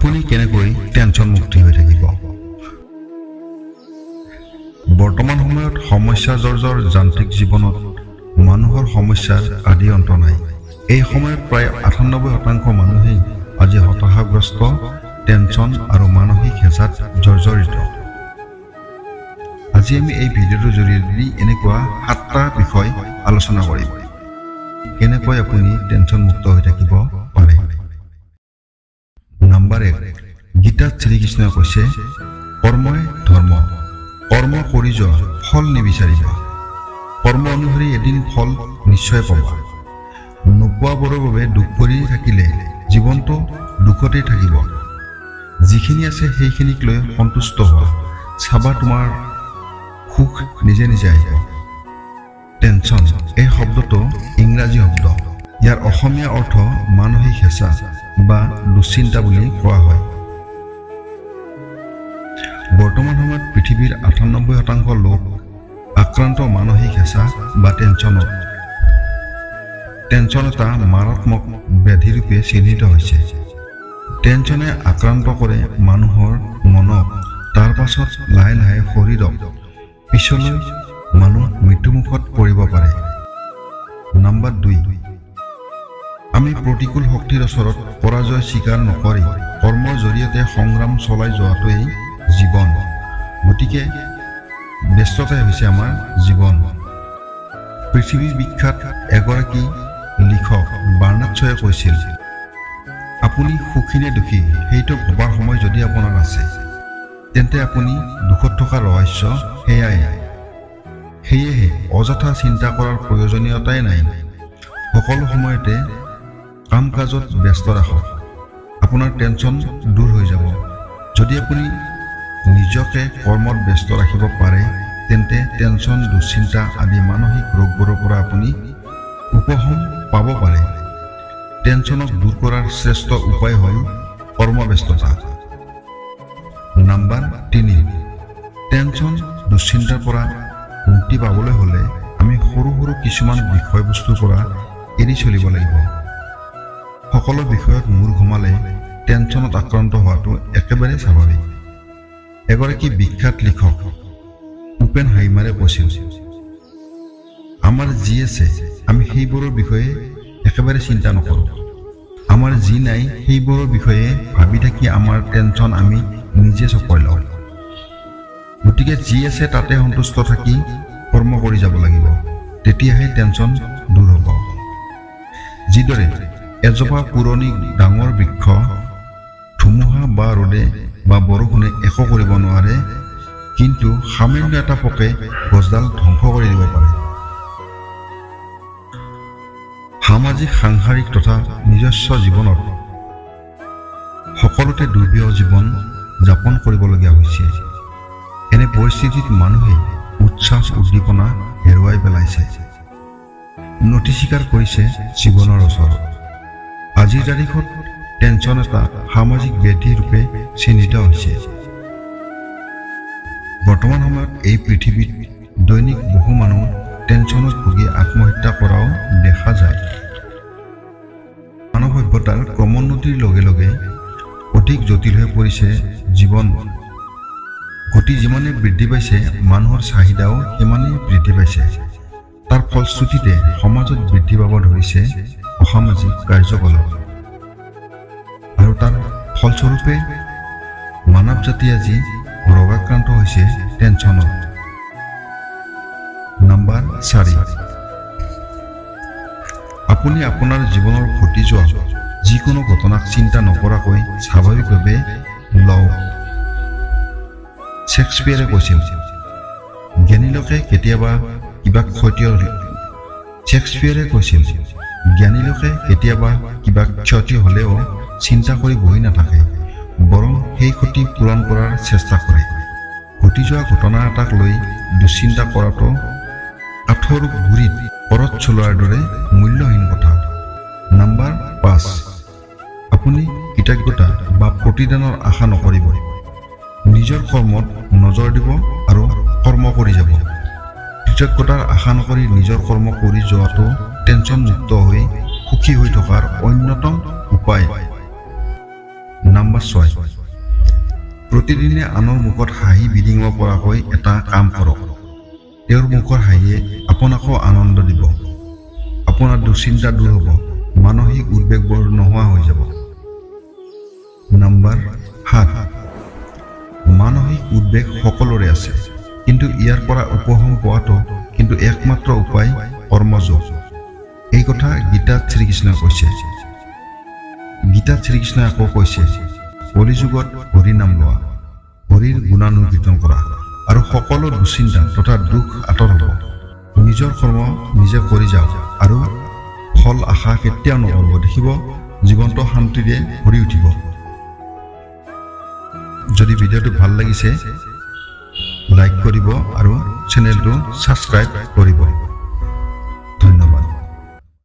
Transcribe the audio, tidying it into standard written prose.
আপুনি কেনেকৈ টেনচন মুক্তি হৈ থাকিব? বৰ্তমান সময়ত সমস্যা জৰ্জৰ যান্ত্ৰিক জীৱনত মানুহৰ সমস্যাৰ আদি অন্ত নাই। এই সময়ত প্ৰায় 98% মানুহেই আজি হতাশাগ্ৰস্ত, টেনচন আৰু মানসিক হেঁচাত জৰ্জৰিত। আজি আমি এই ভিডিঅ'টোৰ জৰিয়তে এনেকুৱা সাতটা বিষয় আলোচনা কৰিম, কেনেকৈ আপুনি টেনচন মুক্ত হৈ থাকিব পাৰে। নাম্বাৰ 1, গীতাত শ্ৰীকৃষ্ণই কৈছে, "কৰ্মই ধৰ্ম, কৰ্ম কৰি যোৱা, ফল নিবিচাৰিবা। কৰ্ম অনুসৰি এদিন ফল নিশ্চয় পাবা। নোপোৱাবোৰৰ বাবে দুখ কৰি থাকিলে জীৱনটো দুখতেই থাকিব। যিখিনি আছে সেইখিনিক লৈ সন্তুষ্ট হোৱা, চাবা তোমাৰ সুখ নিজে নিজে আহিব।" টেনচন এই শব্দটো ইংৰাজী শব্দ। ইয়াৰ অসমীয়া অৰ্থ মানসিক হেঁচা বা দুশ্চিন্তা বুলি কোৱা হয়। বৰ্তমান সময়ত পৃথিৱীৰ 98% লোক আক্ৰান্ত মানসিক হেঁচা বা টেনচনত। টেনচন এটা মাৰাত্মক ব্যাধিৰূপে চিহ্নিত হৈছে। টেনচনে আক্ৰান্ত কৰে মানুহৰ মনক, তাৰ পাছত লাহে লাহে শৰীৰক, পিছলৈ মানুহ মৃত্যুমুখত পৰিব পাৰে। নাম্বাৰ 2, আমি প্ৰতিকূল শক্তিৰ ওচৰত পৰাজয় স্বীকাৰ নকৰি কৰ্মৰ জৰিয়তে সংগ্ৰাম চলাই যোৱাটোৱেই জীৱন। গতিকে ব্যস্ততাই হৈছে আমাৰ জীৱন। পৃথিৱীৰ বিখ্যাত এগৰাকী লিখক বাৰ্নাৰ্ড শ্বয়ে কৈছিল, "আপুনি সুখী নে দুখী সেইটো ভবাৰ সময় যদি আপোনাৰ আছে, তেন্তে আপুনি দুখত থকাৰ ৰহস্য সেয়াই।" সেয়েহে অযথা চিন্তা কৰাৰ প্ৰয়োজনীয়তাই নাই। সকলো সময়তে কাম কাজত ব্যস্ত ৰাখক, আপোনাৰ টেনচন দূৰ হৈ যাব। যদি আপুনি নিজকে কৰ্মত ব্যস্ত ৰাখিব পাৰে, তেন্তে টেনচন, দুশ্চিন্তা আদি মানসিক ৰোগবোৰৰ পৰা আপুনি উপশম পাব পাৰে। টেনচনক দূৰ কৰাৰ শ্ৰেষ্ঠ উপায় হ'ল কৰ্মব্যস্ততা। নাম্বাৰ 3, টেনচন দুশ্চিন্তাৰ পৰা মুক্তি পাবলৈ হ'লে আমি সৰু সৰু কিছুমান বিষয়বস্তুৰ পৰা এৰি চলিব লাগিব। সকলো বিষয়ত মূৰ ঘমালে টেনচনত আক্ৰান্ত হোৱাটো একেবাৰে স্বাভাৱিক। এগৰাকী বিখ্যাত লিখক ওপেনহাইমাৰে কৈছিল, "আমাৰ যি আছে আমি সেইবোৰৰ বিষয়ে একেবাৰে চিন্তা নকৰোঁ। আমাৰ যি নাই সেইবোৰৰ বিষয়ে ভাবি থাকি আমাৰ টেনচন আমি নিজে চপাই লওঁ।" গতিকে যি আছে তাতে সন্তুষ্ট থাকি কৰ্ম কৰি যাব লাগিব, তেতিয়াহে টেনচন দূৰ হ'ব। যিদৰে এজোপা পুৰণি ডাঙৰ বৃক্ষ ধুমুহা বা ৰ'দে বা বৰষুণে একো কৰিব নোৱাৰে, কিন্তু সামান্য এটা পোকে গছডাল ধ্বংস কৰি দিব পাৰে। সামাজিক, সাংসাৰিক তথা নিজস্ব জীৱনত সকলোতে দুৰ্বিষহ জীৱন যাপন কৰিবলগীয়া হৈছে। এনে পৰিস্থিতিত মানুহে উৎসাহ উদ্দীপনা হেৰুৱাই পেলাইছে, নতি স্বীকাৰ কৰিছে জীৱনৰ ওচৰত। আজিৰ তাৰিখত টেনচন এটা সামাজিক ব্যাধি ৰূপে চিহ্নিত হৈছে। বৰ্তমান সময়ত এই পৃথিৱীত দৈনিক বহু মানুহ টেনচনত ভুগি আত্মহত্যা কৰাও দেখা যায়। মানৱ সভ্যতাৰ ক্ৰমোন্নতিৰ লগে লগে অধিক জটিল হৈ পৰিছে জীৱন। গতি যিমানে বৃদ্ধি পাইছে, মানুহৰ চাহিদাও সিমানেই বৃদ্ধি পাইছে। তাৰ ফলশ্ৰুতিতে সমাজত বৃদ্ধি পাব ধৰিছে অসামাজিক কাৰ্যকলাপ আৰু তাৰ ফলস্বৰূপে মানৱ জাতি আজি ৰোগাক্ৰান্ত হৈছে টেনচনত। নাম্বাৰ 4, আপুনি আপোনাৰ জীৱনৰ ঘটি যোৱা যিকোনো ঘটনাক চিন্তা নকৰাকৈ স্বাভাৱিকভাৱে লওক। শ্বেক্সপিয়াৰে কৈছিল, "জ্ঞানী লোকে কেতিয়াবা কিবা ক্ষতি শ্বেক্সপিয়াৰে কৈছিল, "জ্ঞানী লোকে কেতিয়াবা কিবা ক্ষতি হ'লেও চিন্তা কৰি বহি নাথাকে, বৰং সেই ক্ষতি পূৰণ কৰাৰ চেষ্টা কৰে।" ঘটি যোৱা ঘটনা এটাক লৈ দুশ্চিন্তা কৰাটো কাঠৰ গুৰিত কৰত চলোৱাৰ দৰে মূল্যহীন কথা। নাম্বাৰ 5, আপুনি কৃতজ্ঞতা বা প্ৰতিদানৰ আশা নকৰিব। নিজৰ কৰ্মত নজৰ দিব আৰু কৰ্ম কৰি যাব। কৃতজ্ঞতাৰ আশা নকৰি নিজৰ কৰ্ম কৰি যোৱাটো টেনচন মুক্ত হৈ সুখী হৈ থকাৰ অন্যতম উপায়। নাম্বাৰ 6, প্ৰতিদিনে আনৰ মুখত হাঁহি বিৰিঙিব পৰাকৈ এটা কাম কৰক। তেওঁৰ মুখৰ হাঁহিয়ে আপোনাকো আনন্দ দিব, আপোনাৰ দুশ্চিন্তা দূৰ হ'ব, মানসিক উদ্বেগবোৰ নোহোৱা হৈ যাব। নাম্বাৰ 7, মানসিক উদ্বেগ সকলোৰে আছে, কিন্তু ইয়াৰ পৰা উপশম পোৱাটো কিন্তু একমাত্ৰ উপায় কৰ্মযোগ। এই কথা গীতাত শ্ৰীকৃষ্ণই কৈছে। গীতাত শ্ৰীকৃষ্ণই আকৌ কৈছে, কলিযুগত হৰি নাম লোৱা, হৰিৰ গুণানুকীৰ্তন কৰা আৰু সকলো দুশ্চিন্তা তথা দুখ আঁতৰ হ'ব। নিজৰ কৰ্ম নিজে কৰি যাওক আৰু ফল আশা কেতিয়াও নকৰিব। দেখিব, জীৱনটো শান্তিৰে ভৰি উঠিব। যদি ভিডিঅ'টো ভাল লাগিছে, লাইক কৰিব আৰু চেনেলটো ছাবস্ক্ৰাইব কৰিব।